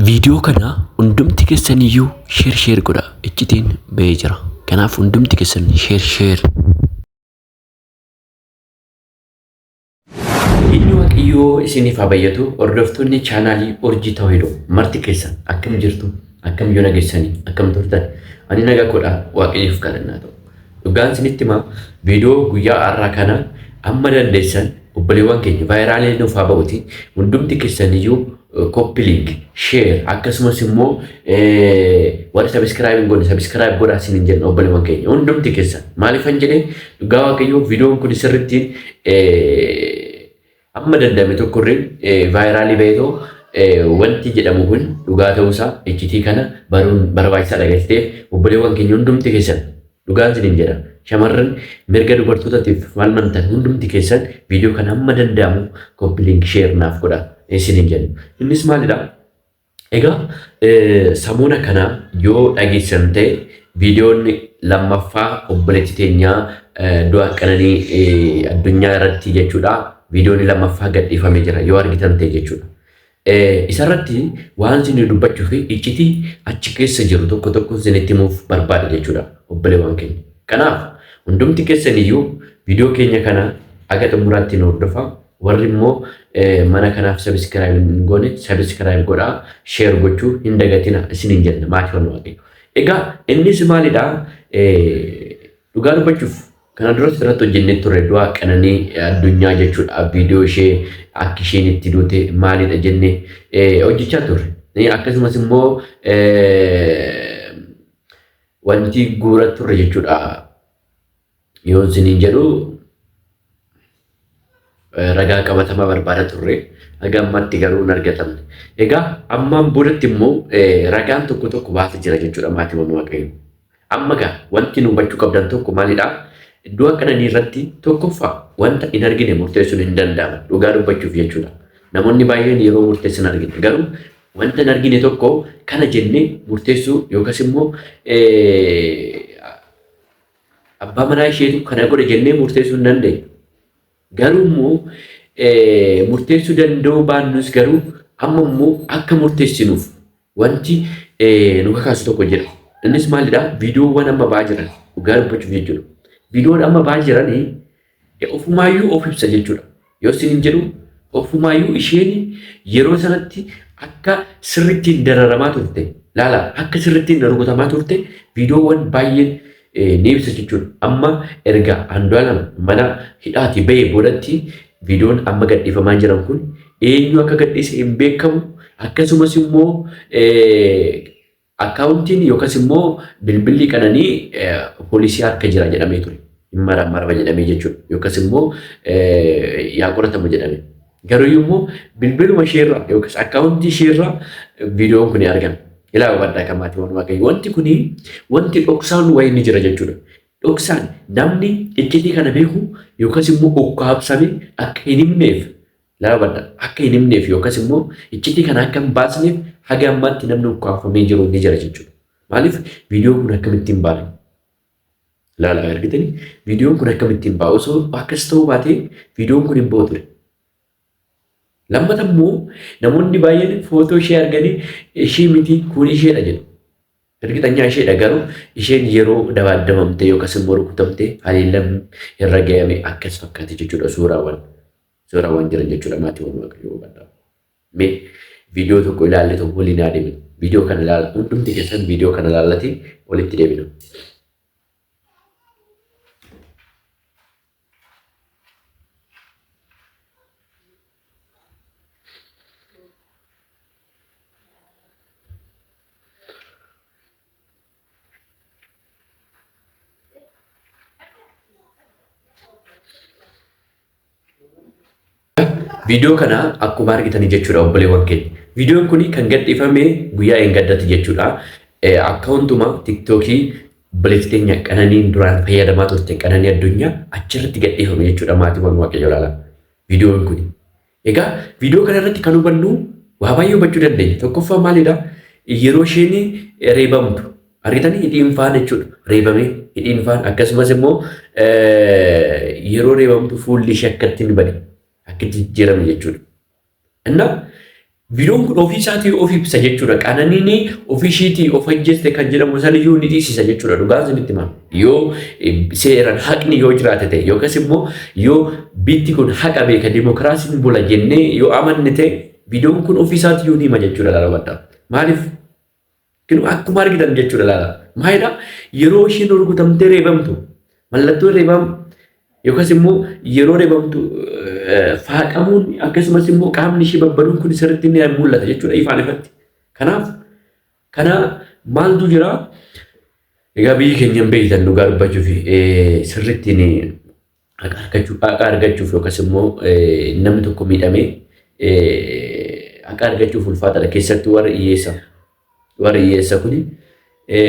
Viidiyoo kana hundumti keessan iyyuu sheer sheer godha. Iccitiin ba'ee jira. Kanaaf hundumti keessan sheer sheer. Inni Waaqayyoo isiniif haa bayyatu hordoftoonni chaanaalii Urjii Tawahidoo marti keessan akkam jirtu akkam yoo nageessanii akkam turtan ani nagaa koodha Waaqayyoof galannaa ta'u. Dhugaan isinitti himaa viidiyoo guyyaa har'aa kana amma dandeessan obboleewwan keenya vaayiraalee nuuf haa ba'uti hundumti keessaniyyuu copy link share akkasumas immoo warri sabiskiraayib hin goone sabiskiraayib godhaa isiniin jenna obboleewwan keenya hundumti keessan maaliifan jedhee dhugaa waaqayyoo viidiyoon kun sirriitti Amma danda'ame tokkorree vaayiraalii ba'eetoo wanti jedhamu kun dhugaa ta'uusaa iccitii kana baruun barbaachisaadha gati ta'eef obboleewwan keenya hundumti keessan dhugaan isiniin jedha shamarran mirga dubartootatiif falmantan hundumti keessan viidiyoo kana hamma danda'amu copy link share naaf godha isiniin jenna. Innis maalidha? Egaa samuuna kana yoo dhageessan ta'e viidiyoon lammaffaa obboleettii teenyaa du'a qananii addunyaa irratti jechuudha. Viidiyoon lammaffaa gadhiifamee jira yoo argitan ta'e jechuudha. Isarratti waan isin dubbachuu fi iccitii achi keessa jiru tokko tokko isinitti himuuf barbaada jechuudha obboleewwan keenya. Kanaaf hundumti keessan iyyuu viidiyoo keenya kana haga xumuraatti nu hordofaa. Warri immoo mana kanaaf sabiskiraayib hin goone sabiskiraayib godhaa sheer gochuu hin dagatina isiniin jenna maatiiwwan waaqayyo. Egaa innis maalidha dhugaa dubbachuuf kana duras irratti hojjennee turre du'a qananii addunyaa jechuudha viidiyoo ishee akka isheen itti duute maalidha jennee hojjechaa turre. Akkasumas immoo wanti guura turre jechuudha. Yoo isiniin jedhu ragaa qabatamaa barbaada turre. Haga ammaatti garuu hin argatamne. Egaa ammaan boodatti immoo ragaan tokko tokko baasa jira jechuudha maatiiwwan Waaqayyoo. Amma gaa wanti nu hubachuu qabdan tokko maalidha? Du'a qananii irratti tokkoffaa wanta hin argine murteessuun hin danda'amu. Dhugaa dubbachuuf jechuudha. Namoonni baay'een yeroo murteessan argina. Garuu wanta hin argine tokko kana jennee murteessuu yookaas immoo Abbaa manaa isheetu kana godhe jennee murteessuu hin dandeenyu. Garuu immoo murteessuu danda'uu baannus garuu amma immoo akka murteessinuuf wanti nu kakaasu tokko jira. Innis maalidha? Viidiyoowwan amma ba'aa jiran dhugaa dubbachuuf jechuudha. Viidiyoon amma ba'aa jiran Ofumaayyuu of ibsa jechuudha. Yoo isiniin jedhu ofumaayyuu isheen yeroo sanatti akka sirrittiin dararamaa turte laala akka sirrittiin rukutamaa turte viidiyoowwan baay'een ni ibsa jechuudha. Amma erga Andu'aalam mana hidhaatii bahee boodatti viidiyoon amma gadhiifamaa jiran kun eenyu akka gadhiise hin beekamu akkasumas immoo Akkaawuntiin yookas immoo bilbilli Qananii poolisii harka jira jedhamee ture. Hin marammarama jedhamee jechuudha. Yookas immoo yaa qoratamu jedhame. Garuu immoo bilbiluma isheerraa yookas akkaawuntii isheerraa viidiyoon kun argame. Ilaa hubadhaa kan maatiiwwan Waaqayyo. Wanti kuni wanti dhoksaan wayii ni jira jechuudha. Dhoksaan namni iccitii kana beeku yookas immoo ukkaamsame akka hin himneef Lama akka hin himneef yookas immoo iccitii kana akka hin baasneef haga ammaatti namni ukkaamfamee jiru ni jira jechuudha. Maaliif viidiyoon kun akkamitti hin baane? Laala argitanii viidiyoon kun akkamitti hin ba'a? Osoo akkas ta'uu baatee viidiyoon kun hin ba'u ture. Lammata immoo namoonni baay'een footoo ishee arganii ishee miti kun isheedha jedhu. Ergixanyaa isheedha garuu isheen yeroo dabaaddabamtee yookas immoo rukutamtee haleellam irra ga'ame akkas fakkaate jechuudha suuraawwan. Suuraawwan jiran jechuudha maatiiwwan Waaqayyoo hubadhaa. Mee viidiyoo tokko ilaalle tokko waliin haa deeminu. Viidiyoo kana ilaala hundumti keessan viidiyoo kana ilaallati walitti deebina. Viidiyoo kana akkuma argitanii jechuudha obboleewwan keenya. Viidiyoon kun kan gadhiifame guyyaa eengaddatti jechuudha. Akkawuntuma tiktookii obboleettii teenya Qananiin duraan fayyadamaa turte Qananii Addunyaa achirratti gadhiifame jechuudha maatiiwwan Waaqayyoo ilaalaa. Viidiyoon kun. Egaa viidiyoo kana irratti kan hubannu waa baay'ee hubachuu dandeenya. Tokkoffaa maalidha? Yeroo isheen reebamtu argitanii hidhiin faan jechuudha. Reebamee hidhiin faan akkasumas immoo yeroo reebamtu fuulli ishee akka ittiin bade akka itti jijjiirame jechuudha. Innaa Viidiyoon kun ofii isaatii of ibsa jechuudha. Qananiin ofii ishiitii of ajjeeste kan jedhamu saniyyuu ni dhiisisa jechuudha. Dhugaan isinitti hima. Yoo seeraan haqni yoo jiraate ta'e yookaas immoo yoo bitti kun haqa beeka dimokiraasiin bula jennee yoo amanne ta'e viidiyoon kun ofii isaatii ni hima jechuudha laala. Maaliif? Kun akkuma argitan jechuudha laala. Maalidha? Yeroo isheen rukutamtee reebamtu mallattoo reebam yookaas immoo yeroo reebamtu faaqamuun akkasumas immoo qaamni ishee babbaduun kun sirriitti ni mul'ata jechuudha ifaan ifatti. Kanaaf kana maaltu jira? Egaa biyyi keenya hin beektan dhugaa dubbachuuf sirriittiin haqa argachuuf yookaas immoo namni tokko miidhamee haqa argachuuf ulfaataadha. Keessattuu warri hiyyeessa. Warri hiyyeessa kuni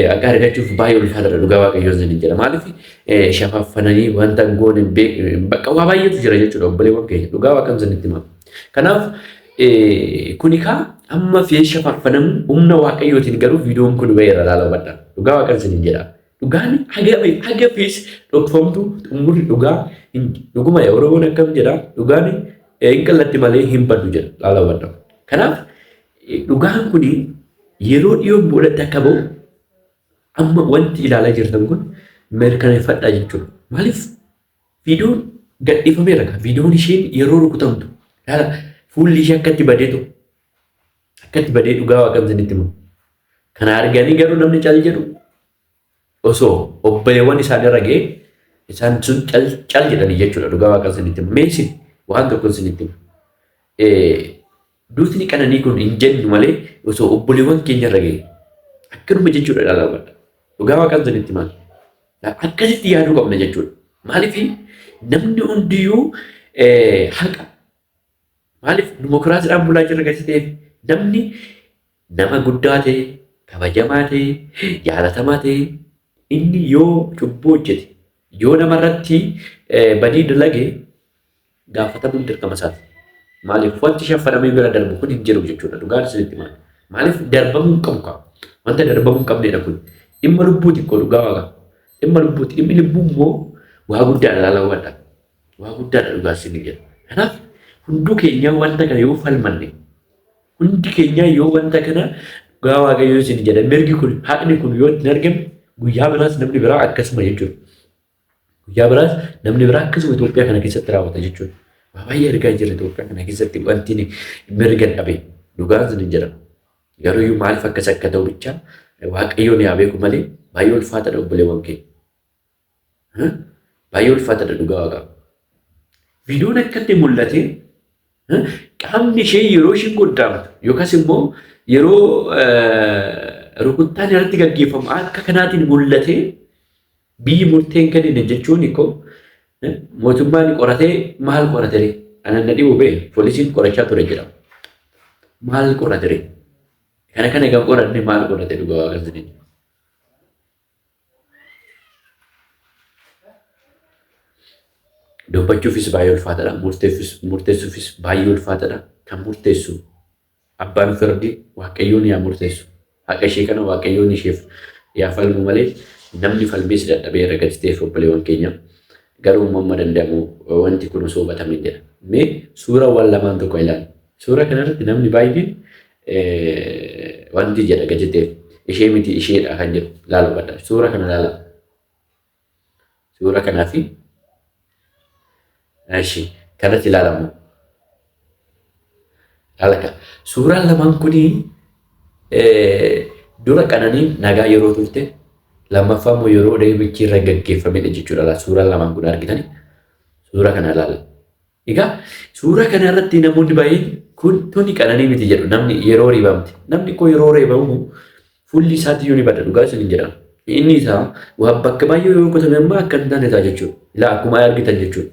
haqa argachuuf baay'ee ulfaataadha dhugaa waaqayyoon isiniin jedha. Maaliif shafaffananii wanta hin goone bakka waa baay'eetu jira jechuudha obboleewwan keenya dhugaa waaqan isinitti hima. Kanaaf kuni kaa amma fee shafaffanamu humna waaqayyootiin garuu viidiyoon kun ba'eera laala hubadha. Dhugaa waaqan isiniin jedha. Dhugaan haga fees dhokfamtu xumurri dhugaa dhuguma Oromoon akkam jedha dhugaan hin qallatti malee hin baddu jedha laala hubadha. Kanaaf dhugaan kun yeroo dhiyoo boodatti akka ba'u amma wanti ilaalaa jirtan kun mirkaneeffadhaa jechuudha. Maaliif viidiyoon gadhiifameera kaa viidiyoon isheen yeroo rukutamtu laala fuulli ishee akkatti badeetu akkatti badee dhugaa waaqan isinitti himu. Kana arganii garuu namni cal jedhu osoo obboleewwan isaanii irra ga'ee isaan sun cal cal jedhanii jechuudha dhugaa waaqan isinitti himu. Mee isin waan tokko isinitti himu. Duutni qananii kun hin jennu malee osoo obboleewwan keenya irra ga'e akkanuma jechuudha dhala hubadha. Dhugaa waaqan isinitti himaa. Akkasitti yaaduu qabna jechuudha. Maaliif namni hundiyyuu haqa maaliif dimokiraasiidhaan bulaa jirra gadi ta'eef namni nama guddaa ta'e kabajamaa ta'e jaalatamaa ta'e inni yoo cubbuu hojjete yoo namarratti badii dalage gaafatamuun dirqama isaati. Maaliif wanti shaffanamee bira darbu kun hin jiru jechuudha. Dhugaan isinitti himaa. Maaliif darbamuu hin qabu qaba. Wanta darbamuu hin qabnedha kun. Dhimma lubbuuti koo dhugaa waaqa. Dhimma lubbuuti. Dhimmi lubbuu immoo waa guddaadha laala hubadha. Waa guddaadha dhugaa isin jedha. Kanaaf hunduu keenya wanta kana yoo falmanne hundi keenya yoo wanta kana dhugaa waaqayyoo isin jedha mirgi kun haqni kun yoo ittiin argame guyyaa biraas namni biraa akkasuma jechuudha. Guyyaa biraas namni biraa akkasuma Itoophiyaa kana keessatti raawwata jechuudha. Waa baay'ee argaa jirra Itoophiyaa kana keessatti wanti mirga dhabe dhugaan isin jedha. Garuu iyyuu maaliif akkas akka ta'u bicha waaqayyoon yaa beeku malee baay'ee ulfaataadha obboleewwan keenya. Baay'ee ulfaataadha dhugaa waaqaa. Viidiyoon akkatti mul'ate qaamni ishee yeroo isheen goddaamtu yookaas immoo yeroo rukuttaan irratti gaggeeffamu akka kanaatiin mul'ate biyyi murteen kennine jechuun koo mootummaan qoratee maal qoratere? Anan na dhibu bee poolisiin qorachaa ture jedhama. Maal qoratere? Kana kana kan qoranne maal qorate dhugaa waaqa isiniin. Dubbachuufis baay'ee ulfaataadha. Murteessuufis baay'ee ulfaataadha. Kan murteessu abbaan firdii waaqayyoon yaa murteessu. Haqa ishee kana waaqayyoon isheef yaa falmu malee namni falmees dadhabeera gadi ta'eef obboleewwan keenya. Garuu immoo amma danda'amu wanti kun osoo hubatamee jedha. Mee suuraawwan lamaan tokko ilaali. Suura kanarratti namni baay'een wanti jedha gadi ta'eef ishee miti isheedha kan jedhu ilaaluu qabda. Suura kana ilaala. Suura kanaa fi Eshi kanatti ilaalamu. Ilaala suuraan lamaan kuni dura qananiin nagaa yeroo turte lammaffaa immoo yeroo reebichi irra gaggeeffamedha jechuudha. Suuraan lamaan kun argitani. Suura kana ilaala. Egaa suura kana irratti namoonni baay'een kun tuni qananii miti jedhu namni yeroo reebamte. Namni koo yeroo reebamu fuulli isaatti iyyuu ni bada dhugaa isin jedha. Inni isaa waa bakka baay'ee yoo rukutame amma akka hin taane ta'a jechuudha. Ilaa akkuma argitan jechuudha.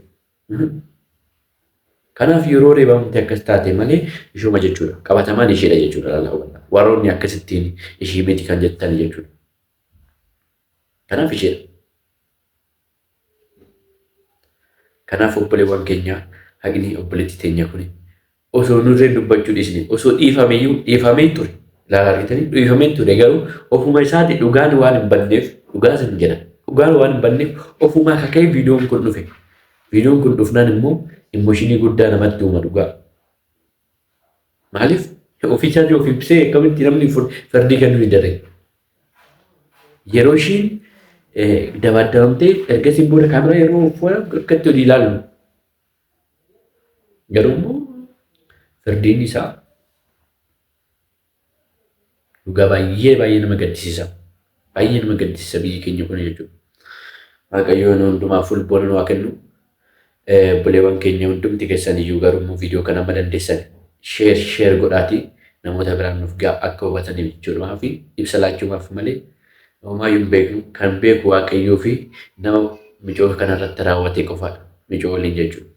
Kanaaf yeroo reebamte akkas taate malee ishuma jechuudha. Qabatamaan isheedha jechuudha laala hubannaa. Warroonni akkasittiin ishii miti kan jettan jechuudha. Kanaaf isheedha. Kanaaf obboleewwan keenya haqni obboleettii teenya kuni osoo nurreen dubbachuu dhiisne osoo dhiifameyyuu dhiifamee ture. Ilaala argitanii dhiifamee ture garuu ofuma isaati dhugaan waan hin badneef dhugaa sin jedha. Dhugaan waan hin badneef ofumaa kaka'ee viidiyoon kun dhufe. Viidiyoon kun dhufnaan immoo immooshinii guddaa namatti uuma dhugaa. Maaliif Ofii isaatii of ibsee akkamitti namni firdii kennuu ni danda'e. Yeroo ishiin dabaaddabamtee ergasii booda kaameraa yeroo fuula akkatti hojii ilaalu. Garuu immoo firdiin isaa dhugaa baay'ee baay'ee nama gaddisiisa. Baay'ee nama gaddisiisa biyyi keenya kun jechuudha. Waaqayyo nu hundumaaf fulboona nu haa kennu. Obboleewwan keenya hundumti keessan iyyuu garuu immoo viidiyoo kana amma dandeessan sheer sheer godhaatii namoota biraan nuuf ga'a akka hubataniif jechuudha. Fi ibsa laachuumaaf malee homaayyuu hin beeknu. Kan beeku Waaqayyoo fi nama micoo kanarratti raawwate qofaadha. Micoo waliin jechuudha.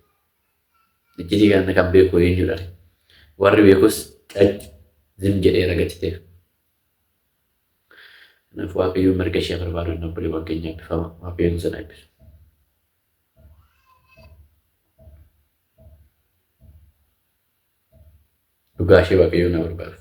Iccitii kana kan beeku eenyudha? Warri beekus cac zim jedheera gati ta'eef. Kanaaf Waaqayyoon mirga ishee barbaadu hin obboleewwan keenya eebbifama. Waaqayyoon sana eebbisu. Dhugaa ishee Waaqayyoon na barbaadu.